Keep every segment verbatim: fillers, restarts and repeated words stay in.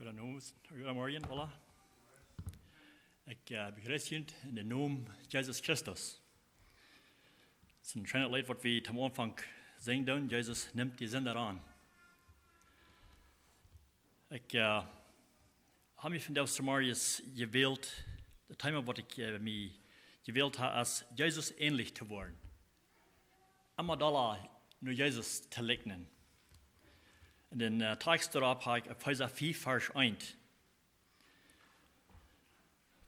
Goodemorgen, hola. Ekj uh, begrüß junt en dän Nomen Jesus Christus. Et es een scheenet Leet waut wie aum Aunfank sinjen doonen: Jesus nemt de Sind aun. Ekj uh, hab mie vondoag zemorjes jewält, daut Thema waut ekj uh, mie jewält hab, es Jesus änlich to woaren. Emma dolla no Jesus to likjnen. En dän uh, Tekst doaropp hab ekj Efeesa fief, Varsch eent.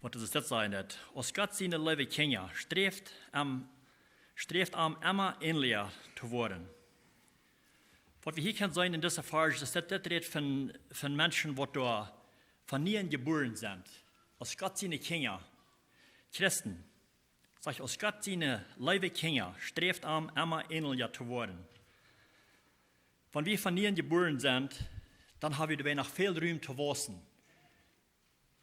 Waut es daut sajen daut? Aus Gott siene leewe Kjinja, sträft am, sträft am emma änlicha to woaren. Waut wie hia kjennen seenen en dise Varsch, es daut dit rät von, von Menschen waut doa von nieem jebuaren sent. Aus Gott siene Kjinja, Christen. Sajcht, aus Gott siene leewe Kjinja, sträft am emma änlicha to woaren. Wan wie von nieem jebuaren sent, dan hab wie doabie noch väl Rum to wausen.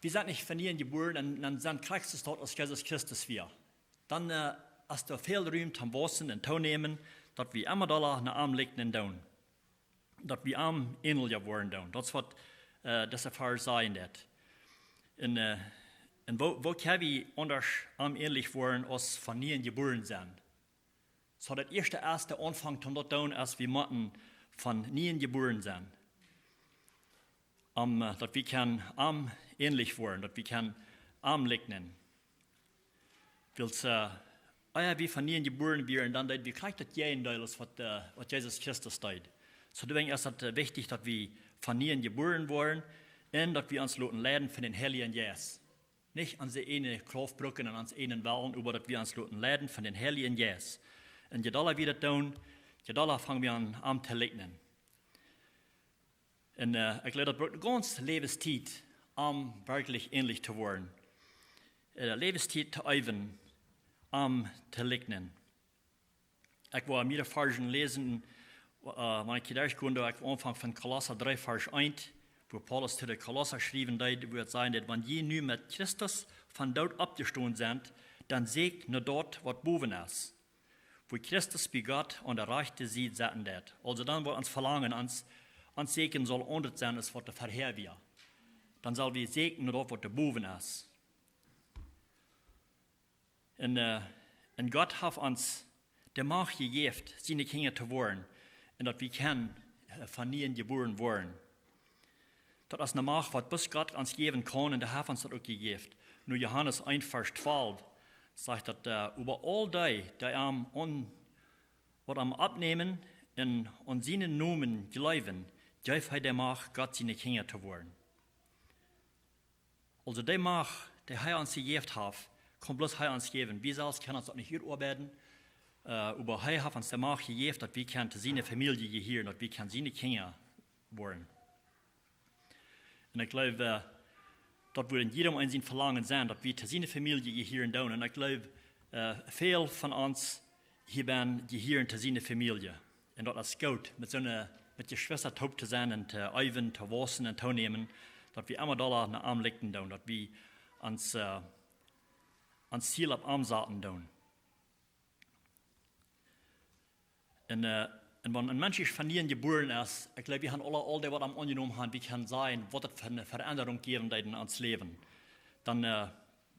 Wie sent nich von nieem jebuaren un, un sent krakjt soo stoakj aus Jesus Christus wia. Dan uh, es doa väl Rum toom wausen un toonämen, daut wie emma dolla no am likjnen doonen. Daut wie am änlicha woaren doonen. Daut es waut uh, dise Varsch sajen deit. Un, uh, un woo, woo kjenn wie aundasch am änlich woaren aus von nieem jebuaren sennen? Soo daut ieeschte es, de Aunfank toom daut doonen, es wie motten von nieem jebuaren sennen. Om, uh, daut wie kjennen am änlich woaren, daut wie kjennen am likjnen. Wiels uh, ea wie von nieem jebuaren wieren, dan deed wie krakjt daut Jäajendeel aus waut, uh, waut Jesus Christus deed. Soo doawäajen es daut uh, wichtich, daut wie von nieem jebuaren woaren un daut wie ons loten leiden von dän Heiljen Jeist. Nich onse ieejne Krauft brucken un onsen ieejnen Wellen, oba daut wie ons loten leiden von dän Heiljen Jeist. Un je dolla wie daut doonen, je dolla fang wie aun am to likjnen. Un uh, ekj jleew, daut brukt ne gaunze Läwenstiet, om werkjlich änlich to woaren. Uh, Läwenstiet to äwen, am to likjnen. Ekj wull mea Varschen läsen, uh, wan ekj hia derchkjeem, ekj aunfangen von Kolossa dree, Varsch eent, wua Paulus to de Kolossa schriewen deed, wua et sajcht daut: Wan jie nu met Christus vom Doot oppjestonen sent, dan sieekjt no daut waut bowen es, wua Christus bie Gott aun de rajchte Sied setten deit. Aulsoo dan woat ons Velangen, ons, ons Sieekjen saul aundasch sennen aus waut et verhäa wia. Dan sell wie sieekjen no daut waut doa bowen es. Un, uh, un Gott haft ons de Macht jejäft, siene Kjinja to woaren. Un daut wie kjennen, uh, von nieem jebuaren woaren. Daut es ne Macht waut bloos Gott ons jäwen kaun, un dee haft ons daut uk jejäft. Nu Johanes eent, Varsch twalf sajcht daut, uh, äwa aul dee, dee am aun, waut am aunnämen un aun sienen Nomen jleewen, jeef hee de Macht, Gott siene Kjinja to woaren. Aulsoo de Macht, dee hee ons jejäft haft, kaun bloos hee ons jäwen. Wie selfst kjennen ons daut nich utoabeiden, uh, oba hee haft ons de Macht jejäft, daut wie kjennen to siene Famielje jehieren, daut wie kjennen siene Kjinja woaren. Un ekj jleew, uh, daut woat en jiedem een sien Velangen sennen, daut wie to siene Famielje jehieren doonen. Un ekj jleew, uh, väl von ons hia bennen jehieren to siene Famielje. Un daut es goot, met soone, met Jeschwista toop to sennen un to äwen, to wausen un toonämen, daut wie emma dolla no am likjnen doonen, daut wie ons, uh, ons Ziel opp am saten doonen. Un, uh, un wan een Mensch von nieem jebuaren es, ekj jleew, wie haben aule, aul dee waut am aunjenomen haben, wie kjennen seenen waut daut fa ne Veendrunk jäwen deed en ons Läwen. Dan, uh,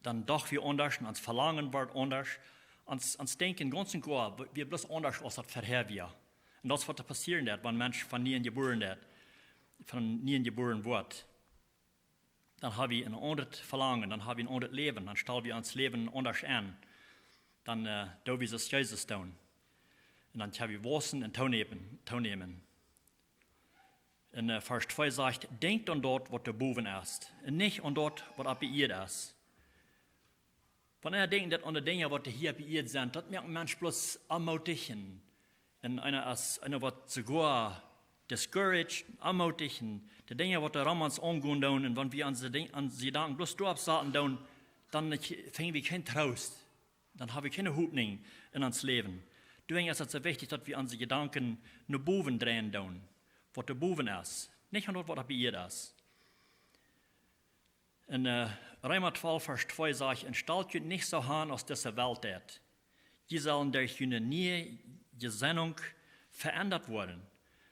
dan docht wie aundasch un ons Velangen woat aundasch. Ons, ons Denkjen gaunz un goa, wie, wie bloos aundasch aus daut verhäa wia. Un daut es waut doa passieren deit, wan een Mensch von nieem jebuaren deit, von nieem jebuaren woat. Dan hab wie een aundret Velangen, dan hab wie een aundret Läwen, dan stal wie ons Läwen aundasch aun. Dan, uh, doo wie soo aus Jesus doonen. Un dan kjenn wie wausen un toonämen, toonämen. Un, uh, Varsch twee sajcht: Denkjt aun daut waut doa bowen es, un nich aun daut waut opp de Ieed es. Wan eena denkjt daut aun de Dinja waut hia opp de Ieed sent, daut moakt een Mensch bloos aunmootich un, un eena es, eena woat soogoa discouraged, aunmootich un de Dinja waut doa rom ons aungonen doonen, un wan wie onse Dinj-, onse Jedanken bloos doaropp saten doonen, dan fangen wie kjeen Troost. Dan hab wie kjeene Hopninj en ons Läwen. Doawäajen es et soo wichtich, daut wie onse Jedanken no bowen dreien doonen, waut doa bowen es, nich aun daut waut opp de Ieed es. En, äh, Reema twalf, Varsch twee sajcht: "Un stalt junt nich soo aun aus dise Welt deit. Jie sellen derch june niee Jesennunk veendat woaren,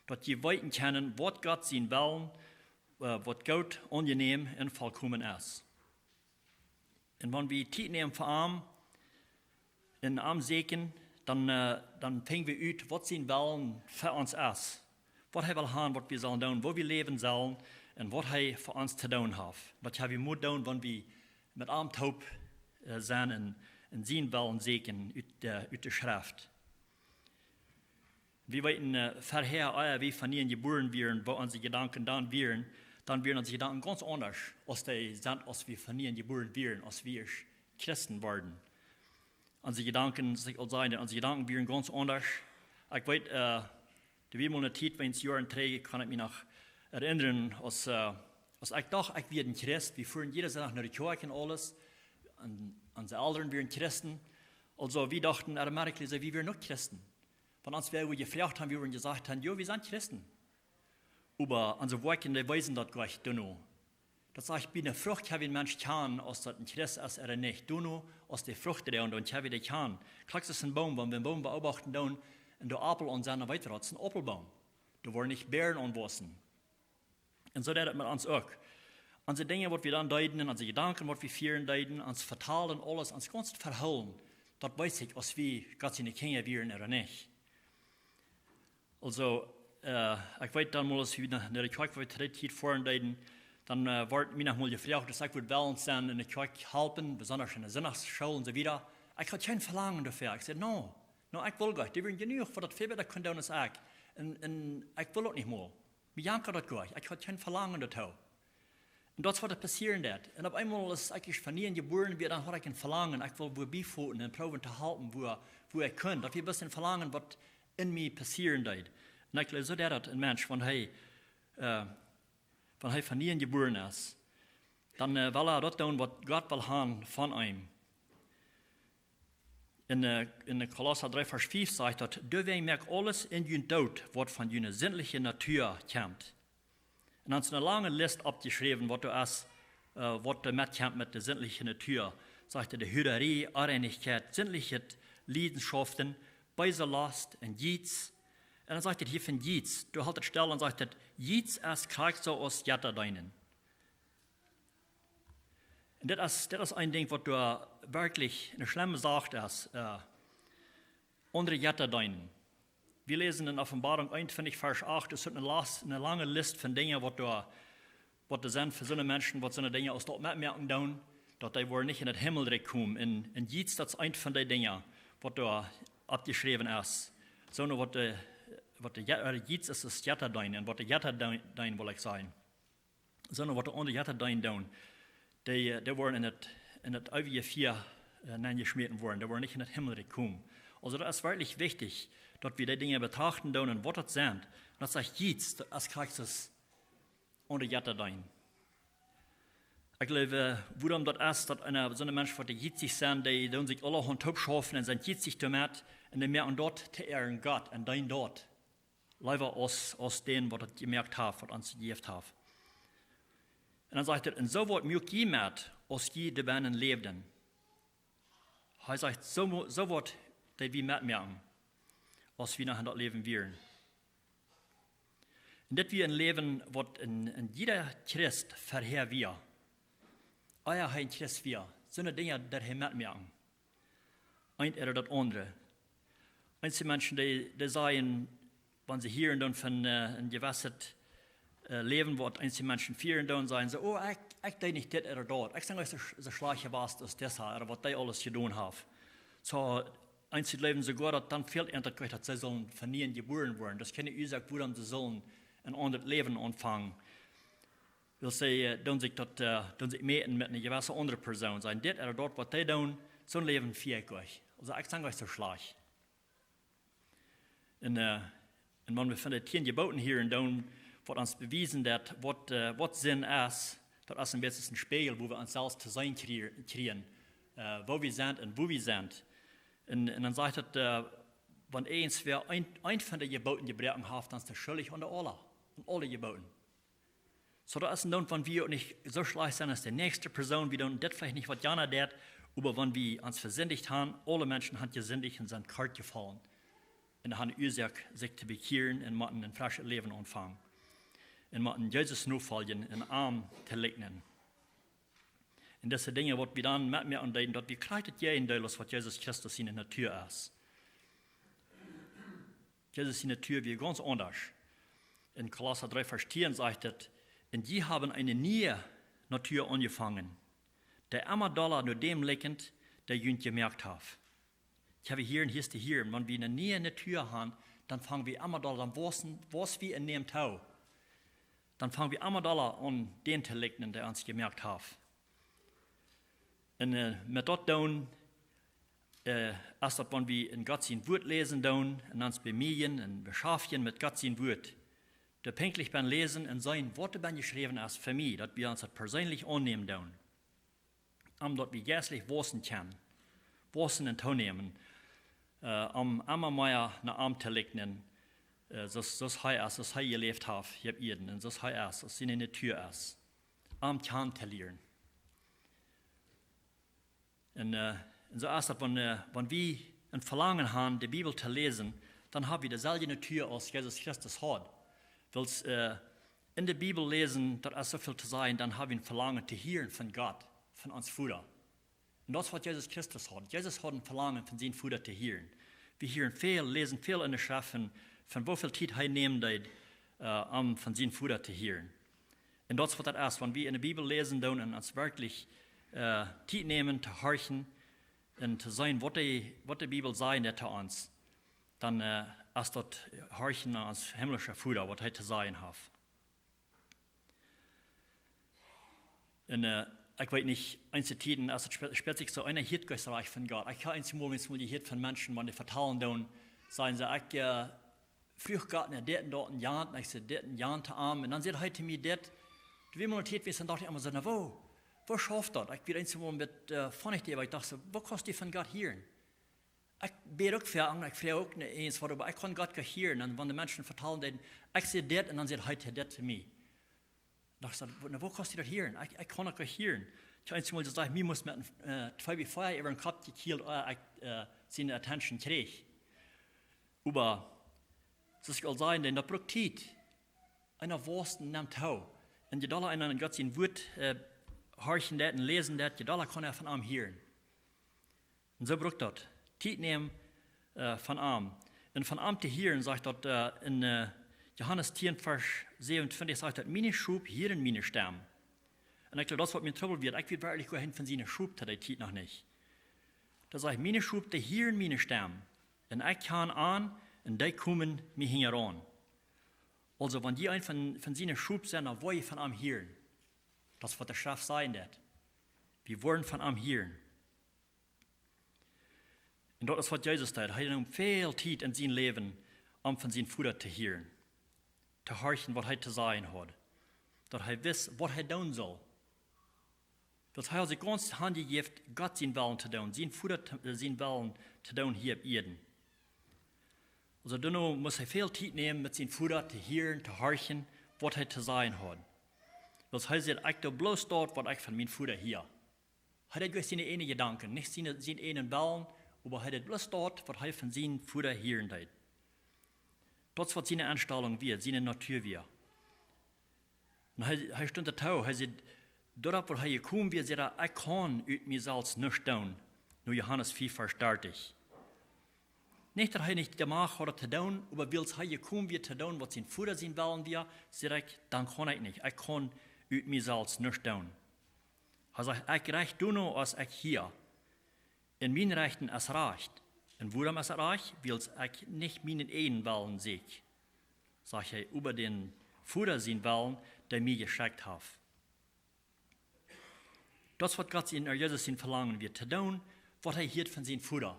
daut jie weeten kjennen, waut Gott sien Wellen äh, waut goot, aunjenäm un volkomen es. Un wan wie Tiet nämen fa am, un am säkjen, dan, äh, dan finjen wie ut, waut sien Wellen fa ons es. Waut hee well han, waut wie sellen doonen, woo wie läwen sellen un waut hee fa ons to doonen haft. Daut hab wie motten doonen, wan wie met am toop, äh, sennen un, un sien Wellen säkjen ut de, ut de Schreft. Wie weeten, äh, verhäa, ea wie von nieem jebuaren wieren, woo onse Jedanken dan wieren, dan wieren onse Jedanken gaunz aundasch, aus dee sent, aus wie von nieem jebuaren wieren, aus wie ieescht Christen worden. Onse Jedanken, saul ekj aul sajen, onse Jedanken wieren gaunz aundasch. Ekj weet, äh, doa wia mol eene Tiet, wan Joaren trigj, kaun ekj mie noch erinnern, aus, äh, aus ekj docht, ekj wia een Christ, wie fuaren jieda Sindach no de Kjoakj un aules, un onse Elren wieren Christen. Aulsoo, wie dochten automatically, soo, wie wieren uk Christen. Wan ons wäa jefroacht haud, wie wudden jesajcht han, jo, wie sent Christen. Oba onse Woakjen, dee wiesen daut jlikj doano. Daut sajcht, bie de Frucht kjenn wie een Mensch kjanen, aus daut een Christ es ooda nich. Doano, aus de Frucht dee, un dan kjenn wie dee kjanen. Krakjt soo aus een Boom, wan wie een Boom beobachten doonen, un doa Aupel aun sent, dan weet wie, daut es een Aupelboom. Doa woaren nich Bäaren aun wausen. Un soo deed daut met ons uk. Onse Dinja, waut wie dan deeden, un onse Jedanken, waut wie fieren deeden, ons Vetalen, aules, ons gaunzet Vehoolen, daut wees sikj, aus wie Gott siene Kjinja wieren ooda nich. Aulsoo, äh, ekj weet dan mol, aus wie no, no de Kjoakj, wua wie to dee Tiet foaren deeden, dan, äh, wort mie noch mol jefroacht, aus ekj wudd wellen sennen en de Kjoakj halpen, besonda en de Sindachschool un soo wieda. Ekj haud kjeen Velangen doafäa. Ekj säd, no, no, ekj well jlikj. Dee wieren jenuach, waut daut väl bäta kunnen doonen aus ekj. Un, un ekj well daut nich mol. Mie jankad daut jlikj. Ekj haud kjeen Velangen doatoo. Un daut es, waut doa passieren deed. Un opp eemol, aus ekj ieescht von nieem jebuaren wia, dan haud ekj een Velangen. Ekj wull wua bie foten un proowen to halpen, wua, wua ekj kunn. Daut wia bloos een Velangen, waut en mie passieren deed. Un ekj jleew, soo deed daut een Mensch, wan hee, äh, wan hee von nieem jebuaren es. Dan, äh, well hee daut doonen, waut Gott well han von am. En, äh, en Kolossa dree Varsch fief sajcht daut, doawäajen moakt aules en junt doot, waut von june sintliche Natua kjemt. Un dan es eene lange List oppjeschräwen, waut doa es, äh, waut doa metkjemt met de sintliche Natua. Sajcht hee, de Huararie, Onreinichkjeit, sintliche Liedenschoften, beese Lost un Jiez. Un dan sajcht hee hia von Jiez, doa helt hee stell un sajcht hee, Jiez es krakjt soo aus Jetta deenen. Un dit es, dit es een Dinkj, waut doa werkjlich eene schlemme Sach es, äh, aundre Jetta deenen. Wie läsen en Openboarunk eenuntwintich, Varsch acht, et es eene Las-, eene lange List von Dinja, waut doa, waut doa sent fa soone Menschen, waut soone Dinja aus daut metmoaken doonen, daut dee woaren nich en daut Himmelrikj komen. Un, un Jiez, daut es eent von dee Dinja, waut doa oppjeschräwen es. Soone, waut de, waut de Je-, äh, Jiez es, es Jetta deenen, un waut de Jetta dee-, deenen, well ekj sajen. Soone, waut de aundre Jetta deenen doonen, dee, äh, dee woaren en daut, en daut eewje Fia, äh, nenjeschmäten woaren. Dee woaren nich en daut Himmelrikj komen. Aulsoo, daut es werkjlich wichtich, daut wie dee Dinja betrachten doonen un waut daut sent. Un daut sajcht Jiez, daut es krakjt soo aus aundre Jetta deenen. Ekj jleew, äh, wuarom daut es, daut eena, soone Menschen, waut dee jiezich sent, dee doonen sikj aulahaunt toopschaufen un sent jiezich doamet, un dee moaken daut to äaren Gott un deenen daut leewa aus, aus dän, waut daut jemoakt haft, waut ons jejäft haft. Un dan sajcht hee, un soo waut moakt jie met, aus jie doabennen läwden. Hee sajcht, soo mo-, soo waut deed wie metmoaken, aus wie noch en daut Läwen wieren. Un dit wia een Läwen, waut en, en jieda Christ verhäa wia. Ea hee een Christ wia, soone Dinja deed hee metmoaken. Eent ooda daut aundre. Eenje Menschen, dee, dee sajen, wan see hieren dan von, äh, een jewesset, äh, Läwen, waut eenje Menschen fieren dan, sajen see, oh, ekj, ekj deed nich dit ooda daut. Ekj sie nich soo, soo schlajcht jewast aus disa, ooda waut dee aules jedonen haft. Soo, eenje jleewen soogoa, daut dan fält an daut Gott, daut see sellen von nieem jebuaren woaren. Daut es kjeene Uasoak, wuarom see sellen een aundret Läwen aunfangen. Wiels see, äh, doonen sikj daut, äh, doonen sikj mäten met eene jewesse aundre Persoon. Sajen dit ooda daut, waut dee doonen, soon Läwen fia ekj uk. Aulsoo, ekj sie nich soo schlajcht. Un, äh, un wan wie von de tieen Jeboten hieren doonen, waut ons bewiesen daut, waut, äh, waut Sind es, daut es een bät een Spieejel, wua wie ons selfst to seenen kjrie-, kjrieen, äh, woo wie sent un wua wie sent. Un, un dan sajcht daut, äh, wan eent wäa eent, eent von de Jeboten jebroaken haft, dan es dee schuldich aun de aule, aun aule Jeboten. Soo, daut es een Doont, wan wie uk nich soo schlajcht sent aus de näakjste Persoon, wie doonen dit veleicht nich, waut jana deit, oba wan wie ons vesindicht han, aule Menschen han jesindicht un sent kort jefollen. Un han Uasoak, sikj to bekjieren un motten een freschet Läwen aunfangen. Un motten Jesus nofoljen un am to likjnen. Un dise Dinja, waut wie dan met mea aundeeden, daut wie krakjt daut Jäajendeel aus waut Jesus Christus siene Natua es. Jesus siene Natua wia gaunz aundasch. En Kolossa dree Varsch tieen sajcht et: "Un jie haben eene niee Natua aunjefongen, dee emma dolla no däm likjent, dee junt jemoakt haft." Ekj hab hia en Hiesten hia, wan wie eene niee Natua haben, dan fangen wie emma dolla, dan wausen, wausen wie en däm too. Dan fangen wie emma dolla aun dän to likjnen, dee ons jemoakt haft. Un, äh, met daut doonen, äh, es daut, wan wie en Gott sien Wuat läsen doonen, un ons bemieejen un beschaftjen met Gott sien Wuat. Doa pinkjlich biem Läsen un seenen, waut doa biem jeschräwen es fa mie, daut wie ons daut perseenlich aunnämen doonen. Om daut wie jeistlich wausen kjennen, wausen un toonämen, äh, om emma mea no am to likjnen, äh, soo aus, soo aus hee es, soo aus hee jeläft haft hia opp Ieed, un soo aus hee es, soo aus siene Natua es, am kjanen to lieren. Un, äh, un soo es daut, wan, äh, wan wie een Velangen haben, de Bibel to läsen, dan hab wie deeselwje Natua aus Jesus Christus haud. Wiels, äh, en de Bibel läsen, daut es soo väl to sajen, dan hab wie een Velangen to hieren von Gott, von ons Voda. Un daut es waut Jesus Christus haud. Jesus haud een Velangen von sien Voda to hieren. Wie hieren väl, läsen väl en de Schreft von, von woo väl Tiet hee nämen deed, äh, om von sien Voda to hieren. Un daut es waut daut es, wan wie en de Bibel läsen doonen un ons werkjlich, äh, Tiet nämen to horchen un to seenen, waut de, waut de Bibel sajen deit to ons, dan, äh, es daut horchen no ons himmlischa Voda, waut hee to sajen haft. Un, äh, ekj weet nich, eenje Tieden, aus et spe-, spält sikj soo een Hieet Jeist Rajcht von Gott. Ekj hab eenjemol, eenjemol jehieet von Menschen, wan dee vetalen doonen, sajen see: "Ekj, äh, fruach Gott no dit un daut un jant, un ekj säd dit un jant to am." Un dan säd hee to mie dit. Doa wia mol eene Tiet, wua ekj dan docht, emma soo: "Na, woo, woo schauft daut?" Ekj wia eenjemol met, äh, von ekj dee, ekj docht soo: "Woo kaust du von Gott hieren?" Ekj bäd uk väl un ekj fruach uk nich eens waut, oba ekj kunn Gott goot hieren. Un wan de Menschen vetalen deeden, ekj säd dit un dan säd hee dit to mie. Docht ekj: "Na, woo kaust du daut hieren? Ekj, ekj kunn daut goot hieren." Ekj hab eenjemol jesajcht, mie must met een, äh, twee bie vea äwa dän Kopp jekjielt, äh, ekj, äh, siene attention kjrieech. Oba, soo aus ekj aul säd, dan daut brukt Tiet. Eena wausst un nemt too. Un je dolla eena en Gott sien Wuat, äh, horchen deit un läsen deit, je dolla kaun eena von am hieren. Un soo brukt daut Tiet nämen, äh, von am. Un von am to hieren, sajcht daut, äh, en, äh, Johanes tieen Varsch säwenuntwintich, sajcht daut: "Miene Schop hieren miene Stemm." Un ekj jleew, daut es waut mie Trubbel wia. Ekj wia werkjlich goa kjeen von siene Schop to dee Tiet noch nich. Daut sajcht: "Miene Schop, dee hieren miene Stemm. Un ekj kjan an, un dee komen mie hinjaraun." Aulsoo, wan jie een von, von siene Schop sent, dan woa jie von am hieren. Daut es waut de Schreft sajen deit. Wie woaren von am hieren. Un daut es waut Jesus deed. Hee neem väl Tiet en sien Läwen, om von sien Voda to hieren. To horchen, waut hee to sajen haud. Daut hee wist, waut hee doonen sull. Daut hee haud sikj gaunz hanjejäft, Gott sienen Wellen to doonen, sienen Voda to, äh, sienen Wellen to doonen hia opp Ieed. Aulsoo, doano must hee väl Tiet nämen met sienen Voda to hieren, to horchen, waut hee to sajen haud. Wiels hee säd: "Ekj doo bloos daut, waut ekj von mienen Voda hia." Hee deed bloos siene eejne Jedanken, nich siene, sienen eejnen Wellen, oba hee deed bloos daut, waut hee von sienen Voda hieren deed. Daut es waut siene Enstalunk wia, siene Natua wia. Un hee, hee stunt doatoo, hee säd, doaropp, wua hee jekomen wia, säd hee: "Ekj kaun ut mie selfst nuscht doonen." No Johanes fief, Varsch dartich. Nich daut hee nich de Macht haud to doonen, oba wiels hee jekomen wia to doonen, waut sienen Voda sienen Wellen wia, säd hee: "Dan kaun ekj nich, ekj kaun ut mie selfst nuscht doonen." Hee sajcht: "Ekj rajch doano, aus ekj hia. Un mien Rajchten es rajcht. Un wuarom es et rajcht? Wiels ekj nich mienen eejnen Wellen sieekj," sajcht hee, "oba dän Voda sienen Wellen, dee mie jeschekjt haft." Daut es waut Gott sien, äh, Jesus sien Velangen wia, to doonen, waut hee hieed von sienen Voda.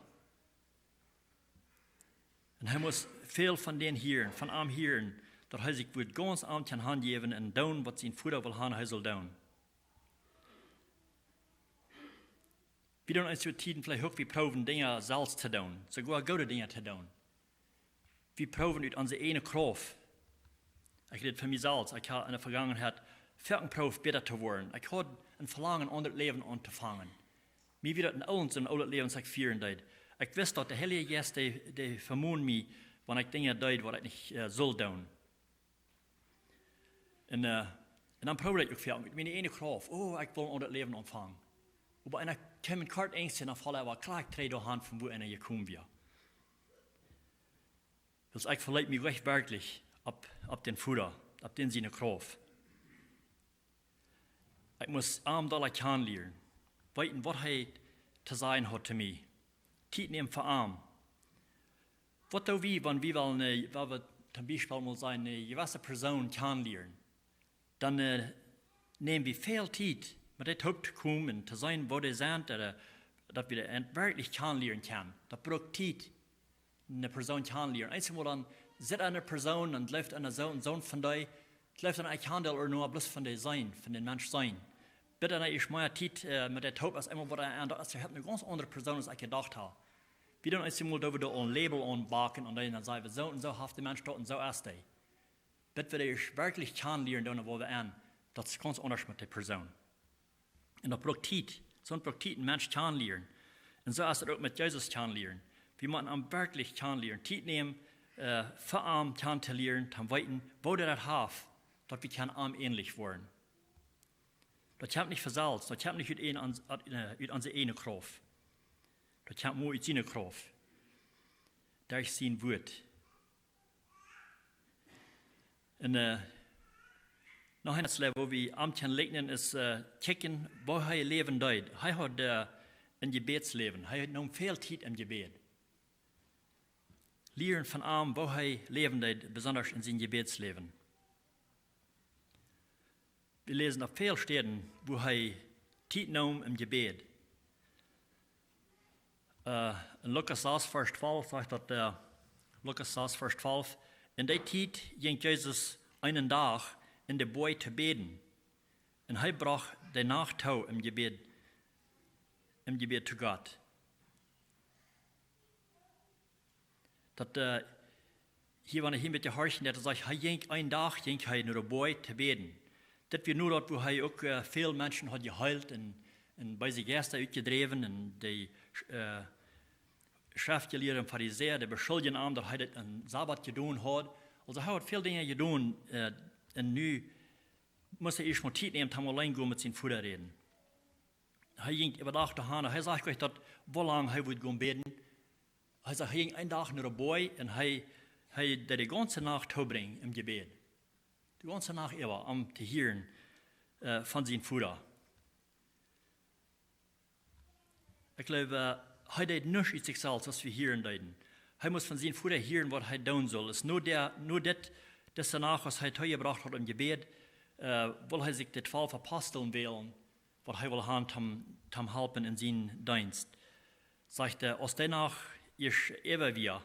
Un hee must väl von dän hieren, von am hieren, daut hee sikj wudd gaunz am kjennen hanjäwen un doonen, waut sien Voda wull han, hee sull doonen. Wie doonen eenje Tieden veleicht uk, wie proowen Dinja selfst to doonen, soogoa goode Dinja to doonen. Wie proowen ut onse eejne Krauft. Ekj räd von mie selfst. Ekj hab en de Vegangenheit foaken jeproowt bäta to woaren. Ekj haud een Velangen, aun daut Läwen auntofangen. Mie wia daut een oolet, een oolet Läwen, waut ekj fieren deed. Ekj wist, daut de Heilje Jeist, dee, dee vemond mie, wan ekj Dinja deed, waut ekj nich, äh, sull doonen. Un, äh, un dan proowd ekj uk väl met miene ieejne Krauft. Oh, ekj well een aundret Läwen aunfangen. Oba en ekj kjeem en kort Enjst un dan foll ekj wada krakjt trigj doahan von wua ekj jekomen wia. Dus ekj veleet mie rajcht werkjlich opp, opp dän Voda, opp dän siene Krauft. Ekj must am dolla kjanen lieren. Weeten, waut hee to sajen haud to mie. Tiet nämen fa am. Waut doo wie, wan wie wellen, äh, wan wie toom Biespel mol sajen, eene jewesse Persoon kjanen lieren? Dan, äh, näm wie väl Tiet, met dee toop to komen un to seenen, woo dee sent, äh, daut wie dee werkjlich kjanen lieren kjennen. Daut brukt Tiet, eene Persoon kjanen lieren. Eensjemol dan sitt eene Persoon un jleeft eena soo un soo von dee, jleeft eena, ekj kjan dee aul bloos von dee seenen, von dän Mensch seenen. Bat eena ieescht mea Tiet, äh, met dee toop es, eemol waut eena, daut es, ekj hab eene gaunz aundre Persoon aus ekj jedocht haud. Wie dan eensjemol, daut wie doa een Label aunbacken un dan, dan sajen wie, soo un soo haft de Mensch daut un soo es dee. Bat wie dee ieescht werkjlich kjanen lieren, dan woa wie aun, daut es gaunz aundasch met dee Persoon. Un daut brukt Tiet. Soont brukt Tiet, een Mensch kjanen lieren. Un soo es daut uk met Jesus kjanen lieren. Wie motten am werkjlich kjanen lieren. Tiet nämen, äh, fa am kjanen to lieren, to weeten, woo dee daut haft, daut wie kjennen am änlich woaren. Daut kjemt nich von selfst, daut kjemt nich ut een, äh, ut onse ieejne Krauft. Daut kjemt mau ut siene Krauft. Derch sien Wuat. Un, äh, noch een Läwen, woo wie am kjennen lieren, es, äh, kjikjen, woo hee läwen deed. Hee haud, äh, een Jebädsläwen. Hee neem väl Tiet em Jebäd. Lieren von am, woo hee läwen deed, besondasch en sien Jebädsläwen. Wie läsen opp väl Städen, woo hee Tiet neem em Jebäd. Äh, en Lukas sas, Varsch twalf sajcht daut, äh, Lukas sas, Varsch twalf: En dee Tiet jinkj Jesus eenen Dach en de Boaj to bäden. Un hee brocht de Nacht too em Jebäd, em Jebäd to Gott. Daut, äh, hia, wan wie hia met de horchen, daut sajcht, hee jinkj een Dach, jinkj hee no de Boaj to bäden. Daut wia nu daut, wua hee uk, äh, väl Menschen haud jeheelt un, un beese Jeista utjedräwen un dee, äh, Schreftjelieede un Farisäa, dee beschuldjen am, daut hee daut aum Sabbat jedonen haud. Aulsoo hee haud väl Dinja jedonen, äh, un nu must hee ieescht mol Tiet nämen, om auleen gonen met sienen Voda räden. Hee jinkj äwa Dach doahan, hee sajcht nich daut, woo lang hee wudd gonen bäden. Hee sajcht, hee jinkj een Dach no de Boaj un hee, hee deed de gaunze Nacht toobrinjen em Jebäd. De gaunze Nacht äwa, om to hieren, äh, von sienen Voda. Ekj jleew, äh, hee deed nuscht ut sikj selfst, aus wie hieren deeden. Hee must von sienen Voda hieren, waut hee doonen sull. Es no dee, no dit, dise Nacht, aus hee toojebrocht haud em Jebäd, äh, wull hee sikj de twalf Aposteln wälen, waut hee wull han, om, om halpen en sienen Deenst. Sajcht hee, aus dee Nacht ieescht äwa wia,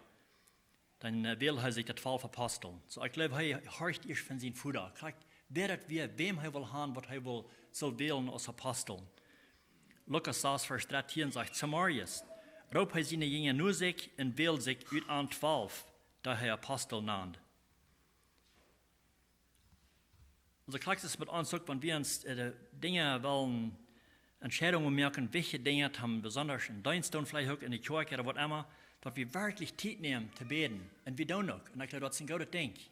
dan, äh, wäld hee sikj de twalf Aposteln. Soo, ekj jleew, hee horcht ieescht von sienen Voda. Krakjt, wäa daut wia, wäm hee wull han, waut hee wull, sull wälen aus Aposteln. Lukas sas, Varsch drettieen sajcht, zemorjes roopt hee siene Jinja no sikj un wäld sikj ut an twalf, dee hee Aposteln nand. Aulsoo krakjt es met ons uk, wan wie ons, äh, Dinja wellen, Entscheidungen moaken, wichtje Dinja, dan besondasch en Deenst doonen, veleicht uk en de Kjoakj ooda waut emma, daut wie werkjlich Tiet nämen to bäden. Un wie doonen uk. Un ekj jleew, daut es een goodet Dinkj.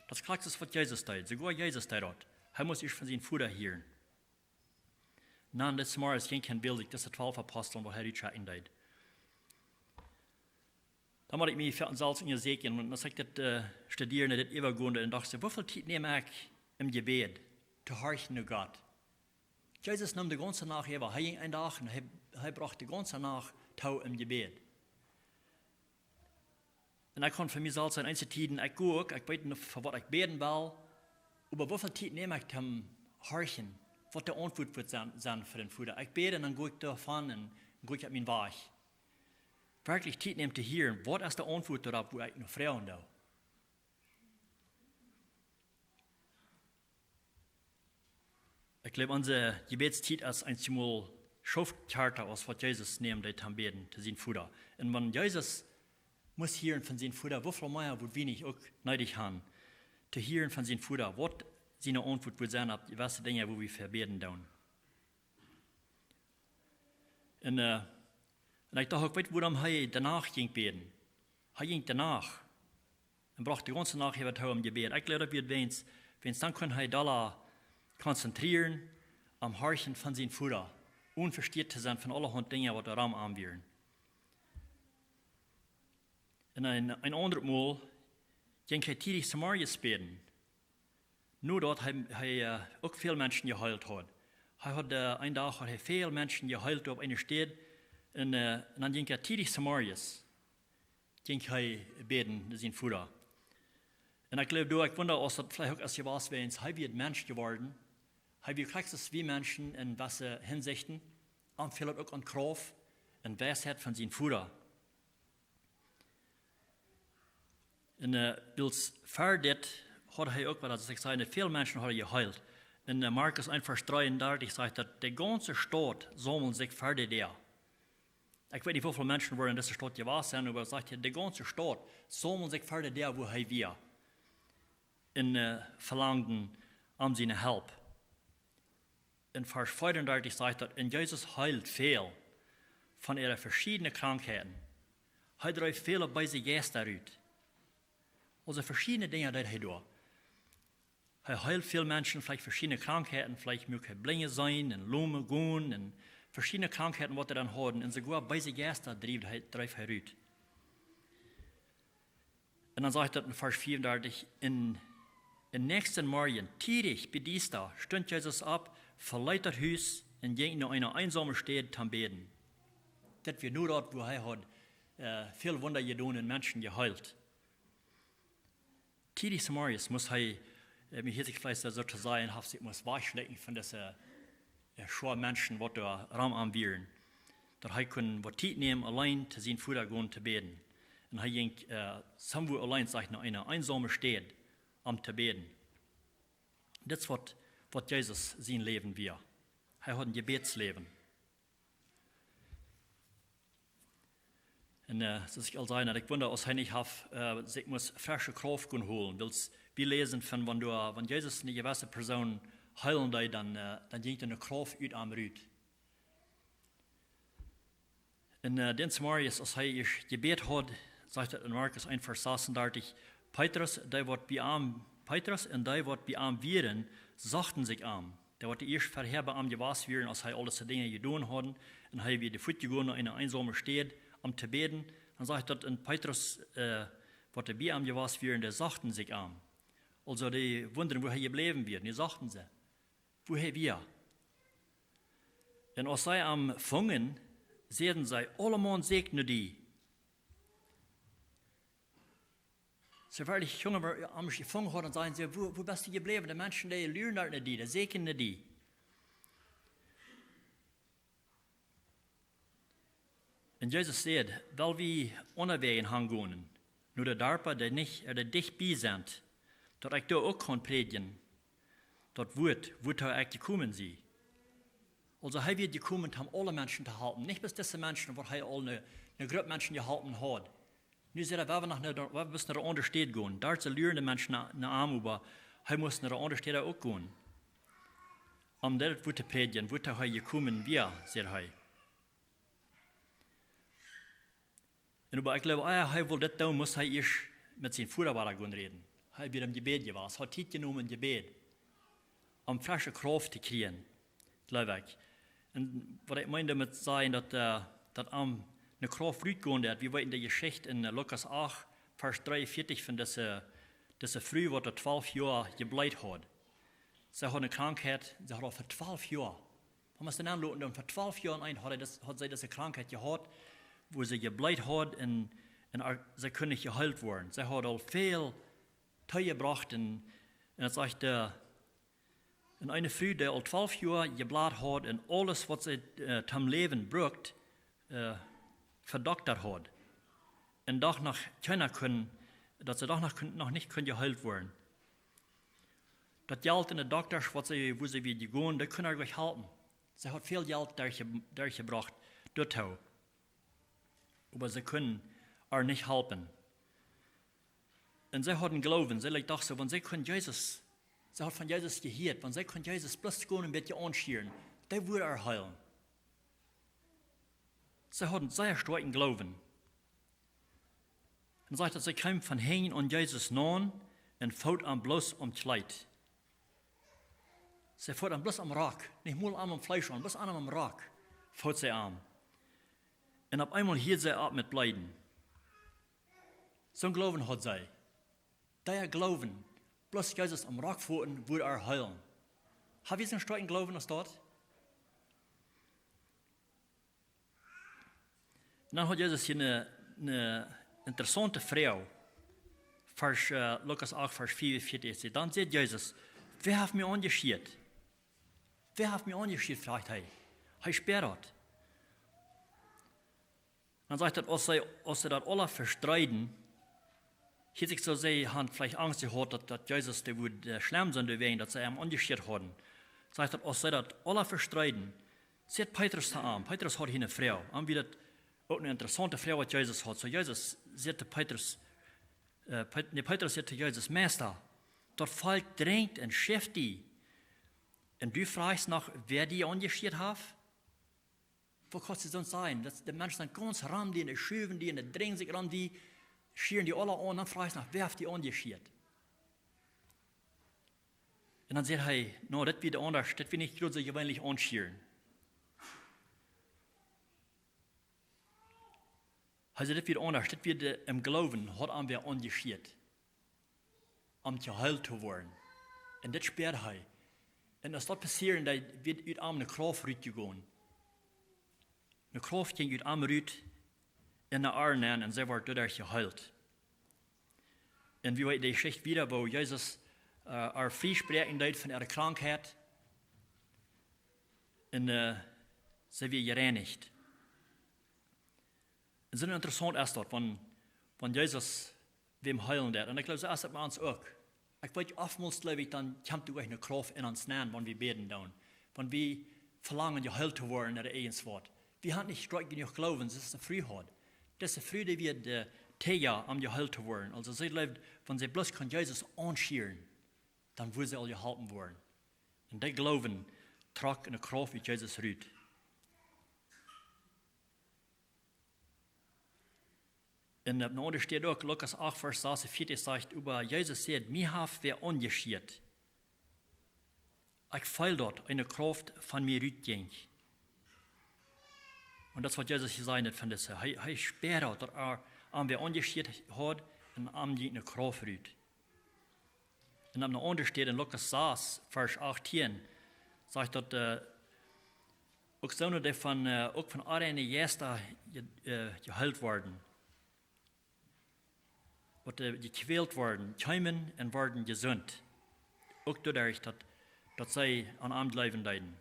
Daut es krakjt waut Jesus deed. Soogoa Jesus deed daut. Hee must ieescht von sienen Voda hieren. Un dan zemorjes jinkj hee un wäld sikj dise twalf Aposteln, waut hee utschekjen deed. Dan mott ekj mie fa selfst unjasäkjen, wan ekj dit, äh, studieren, dit äwagonen, dan docht ekj, woo väl Tiet näm ekj em Jebäd, to horchen no Gott? Jesus neem de gaunze Nacht äwa, hee jinkj een Dach un hee, hee brocht de gaunze Nacht too em Jebäd. Un ekj kaun fa mie selfst sajen, eenje Tieden, ekj go uk, ekj weet nich, fa waut ekj bäden well, oba woo väl Tiet näm ekj toom horchen, waut de Auntwuat woat sennen, sennen fa dän Voda? Ekj bäd un dan go ekj doavon un go ekj opp mienen Wajch. Werkjlich Tiet nämen to hieren, waut es de Auntwuat doaropp, wua ekj no froagen doo? Ekj jleew, onse Jebädstiet es eenjemol schauft kjarta aus waut Jesus neem deed toom bäden to sienen Voda. Un wan Jesus must hieren von sienen Voda, woo väl mea woa wie nich uk needich han, to hieren von sienen Voda, waut siene Auntwuat woat sennen opp jewesse Dinja, wua wie fa bäden doonen. Un, äh, un ekj docht uk, weet, wuarom hee doano jinkj bäden. Hee jinkj doano un brocht de gaunze Nacht äwa too em Jebäd. Ekj jleew, daut wia wäajens Wiels dan kunn hee dolla konzentrieren aum Horchen von sien Voda, onen vestieet to sennen von aulahaunt Dinja, waut doa rom am wieren. Un een, een aundret Mol jinkj hee tiedich zemorjes bäden. Nu daut hee, hee äh, uk väl Menschen jeheelt haud. Hee haud äh, een Dach haud hee väl Menschen jeheelt opp eene Städ. Un, äh, un dan jinkj hee tiedich zemorjes, jinkj hee bäden no sien Voda. Un ekj jleew, doa, ekj wunda, aus daut veleicht uk aus hee wia, wiels hee wia een Mensch jeworden. Hee wia krakjt soo aus wie Menschen en jewesse Hinsichten. Am fäld daut uk aun Krauft un Weisheit von sien Voda. Un äh, wiels ver dit haud hee uk, waut ekj säd, väl Menschen haud hee jeheelt. En äh, Markus eent Varsch dreeundartich sajcht daut, de gaunze Staut saumeld sikj ver de Däa. Ekj weet nich, woo väl Menschen woaren en dise Staut jewast sennen, oba sajcht hee, de gaunze Staut saumeld sikj ver de Däa, wua hee wia. Un äh, velangden am siene Help. En Varsch veeundartich sajcht daut, un Jesus heeld väl von äare veschiedne Krankheiten. Hee dreef väle beese Jeista rut. Aulsoo veschiedne Dinja deed hee doa. Hee heeld väl Menschen, veleicht veschiedne Krankheiten, veleicht muak hee Blinje seenen un Lomen gonen un veschiedne Krankheiten, waut see dan hauden. Un soogoa beese Jeista dreef hee, dreef hee rut. Un dan sajcht daut en Varsch veeundartich, en, en näakjsten Morjen, tiedich bie Diesta, stunt Jesus opp, veleet daut Hus un jinkj no eene eensaume Städ toom bäden. Daut wia nu daut, wua hee haud äh, väl Wunda jedonen un Menschen jeheelt. Tiedich zemorjes must hee, äh, mie hieet sikj veleicht soo to sajen, haft sikj must wajchschlekjen von dise äh, Schoa Menschen, waut doa rom am wieren. Daut hee kunn waut Tiet nämen, auleen to sien Voda gonen to bäden. Un hee jinkj äh, somewhere auleen, sajcht, no eene eensaume Städ, om to bäden. Dit es waut, waut Jesus sien Läwen wia. Hee haud een Jebädsläwen. Un äh, soo aus ekj aul säd, ekj wunda, aus hee nich haft äh, sikj must fresche Krauft gonen holen. Wiels wie läsen von, wan doa, wan Jesus eene jewesse Persoon heelen deed, dan, äh, dan jinkj doa eene Krauft ut am rut. Un äh, dän Zemorjes, aus hee ieescht jebät haud, sajcht et en Markus eent Varsch sasuntachtig, Petrus, dee waut bie am, Petrus un dee waut bie am wieren, sochten sikj am. Dee waut ieescht verhäa bie am jewast wieren, aus hee aul dise Dinja jedonen haud, un hee wia fuat jegonen no eene eensaume Städ, om to bäden. Dan sajcht daut, un Petrus, äh, waut bie am jewast wieren, dee sochten sikj am. Aulsoo dee wundaden, wua hee jebläwen wia. Un dee sochten sikj, wua hee wia. Un aus see am fungen, säden see: Aulemaun säkjt no die. See werkjlich, Junge, wan see am jefungen hauden, säden see: Wua, wua best du jebläwen? De Menschen, dee luren doa no die, dee säkjen no die. Un Jesus säd: Well wie unjawäajen han gonen, no de Darpa, dee nich, äh, dee dicht bie sent, daut ekj doa uk kaun prädjen, daut Wuat, wuatoo ekj jekomen sie. Aulsoo hee wia jekomen, om aule Menschen to halpen. Nich bloos dise Menschen, waut hee aul eene, eene Grupp Menschen jeholpen haud. Nu säd hee, well wie no, well wie no eene aundre Städ gonen. Doa sent lurende Menschen no, no am, oba hee must no eene aundre Städ uk gonen, om doa daut Wuat to prädjen, wuatoo hee jekomen wia, säd hee. Un oba ekj jleew, ah, hee wull dit doonen, must hee ieescht met sien Voda wada gonen räden. Hee wia em Jebäd jewast, haud Tiet jenomen em Jebäd, om fresche Krauft to kjrieen, jleew ekj. Un waut ekj meen doamet sajen, daut, äh, daut am eene Krauft rutgonen deed, wie weeten de Jeschicht en, äh, Lukas acht, Varsch dreeunvieetich, von dise, dise Fru, waut doa twalf Joa jebleet haud. See haud eene Krankheit, see haud aul fa twalf Joa, wan wie daut aunloten, dan fa twalf Joa aun een haud see dise, haud see dise Krankheit jehaut, wua see jebleet haud un, un ar-, see kunn nich jeheelt woaren. See haud aul väl toojebrocht un, un daut sajcht, äh, un eene Fru, dee aul twalf Joa jebleet haud un aules, waut see, äh, toom Läwen brukt, äh, vedoktat haud. Un doch noch kjeena kunn, daut see doch noch kunn, noch nich kunn jeheelt woaren. Daut Jelt un de Doktasch, waut see, wua see wia jegonen, dee kunnen ar nich halpen. See haud väl Jelt derchje-, derchjebrocht doatoo. Oba see kunnen ar nich halpen. Un see haud een Gloowen, see, like, docht soo, wan see kunn Jesus, see haud von Jesus jehieet, wan see kunn Jesus bloos gonen een bät aunschieren, dee wudd ar heelen. See haud een sea stoakjen Gloowen. Un sajcht daut, see kjeem von hinjen aun Jesus naun un foot am bloos aum Kjleet. See foot am bloos aum Rock, nich mol aum Fleesch aun, bloos aun aum Rock foot see am. Un opp eemol hieed see opp met bleeden. Soon Gloowen haud see. Dee Gloowen, bloos Jesus aum Rock foten, wudd ar heelen. Ha wie soon stoakjen Gloowen aus daut? Un dan haud Jesus hia eene, eene interessaunte Froag. Varsch, äh, Lukas acht, Varsch vea un vieetich. Dan sajcht Jesus: "Wäa haft mie aunjeschieet? Wäa haft mie aunjeschieet?", froagt hee. Hee spieet daut. Dan sajcht daut, aus see, aus see daut aula vestreeden, hieed sikj soo, see hauden veleicht Angst jehaut, daut, daut Jesus, dee wudd, äh, schlemm sennen, doawäajen daut see am aunjeschieet hauden. Sajcht daut, aus see daut aula vestreeden, sajcht Petrus to am, Petrus haud hia eene Froag, un wia daut uk eene interessaunte Froag, waut Jesus haud. Soo Jesus sajcht to Petrus, äh, Pet-, nä, Petrus sajcht to Jesus: "Meista, daut Volkj drinjt un schäft die, un du frajchst noch, wäa die aunjeschieet haft?" Woo kaust du soont sajen? Daut, de Menschen sent gaunz rom die, un dee schuwen die, un dee drinjen sikj rom die, schieren die aula aun, dan frajchst du noch, wäa haft die aunjeschieet? Un dan sajcht hee: "Nä, daut wia aundasch, daut wia nich jrod soo jeweenlich aunschieren." Hee sajcht, daut wia aundasch, daut wia de, em Gloowen haud am wäa aunjeschieet, om jeheelt to woaren. Un dit spieed hee. Un aus daut passieed, dan wia ut am eene Krauft rutjegonen. Eene Krauft jinkj ut am rut en de Arm nenn un see wort doaderch jeheelt. Un wie weeten de Jeschicht wieda, woo Jesus, äh, ar frie spräakjen deed von äare Krankheit. Un, äh, see wia jereinicht. Un soo interessaunt es daut, wan, wan Jesus wäm heelen deed. Un ekj jleew, soo es daut bie ons uk. Ekj weet, oftmols jleew ekj, dan kjemt doa eene Krauft en ons nenn, wan wie bäden doonen. Wan wie velangen, jeheelt to woaren, ooda irjent waut. Wie haben nich stoakj jenuach Gloowen, soo aus dise Fru haud. Dise Fru, dee wia de Träaja, om jeheelt to woaren. Aulsoo see jleewd, wan see bloos kunn Jesus aunschieren, dan wudd see aul jeholpen woaren. Un dee Gloowen trock eene Krauft ut Jesus rut. Un opp eene aundre Städ uk, Lukas acht, Varsch sasuntveatich sajcht, äwa Jesus sajcht: "Mie haft wäa aunjeschieet. Ekj feel daut eene Krauft von mie rutjinkj." Un daut es waut Jesus hia sajcht von dise. Hee, hee spieed daut, daut ar, am wäa aunjeschieet haud, un am jinkj eene Krauft rut. Un opp eene aundre Städ en Lukas sas, Varsch achtieen, sajcht daut, äh, uk soone, dee von, äh, uk von onreine Jeista je-, äh, jeheelt worden, waut, äh, jekjwält worden, kjeemen un worden jesunt. Uk doaderch daut, daut see aun am jleewen deeden.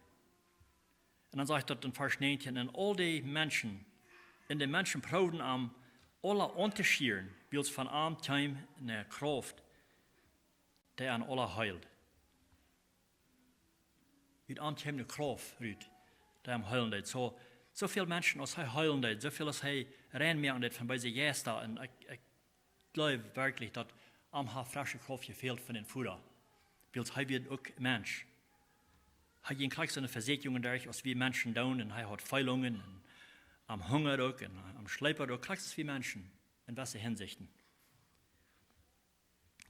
Un dan sajcht daut en Varsch näajentieen: "Un aul dee Menschen, un de Menschen proowden am aula auntoschieren, wiels von am kjeem eene Krauft, dee an aula heeld." Ut am kjeem eene Krauft rut, dee am heelen deed. Soo, soo väl Menschen aus hee heelen deed, soo väl aus hee rein moaken deed von beese Jeista. Un ekj, ekj jleew werkjlich, daut am haft fresche Krauft jefält von dän Voda. Wiels hee wia uk Mensch. Hee jinkj krakjt soone Vesieekjungen derch, aus wie Menschen doonen, un hee haud Feelungen, un am hungad uk, un am schleepat uk, krakjt aus wie Menschen, en jewesse Hinsichten.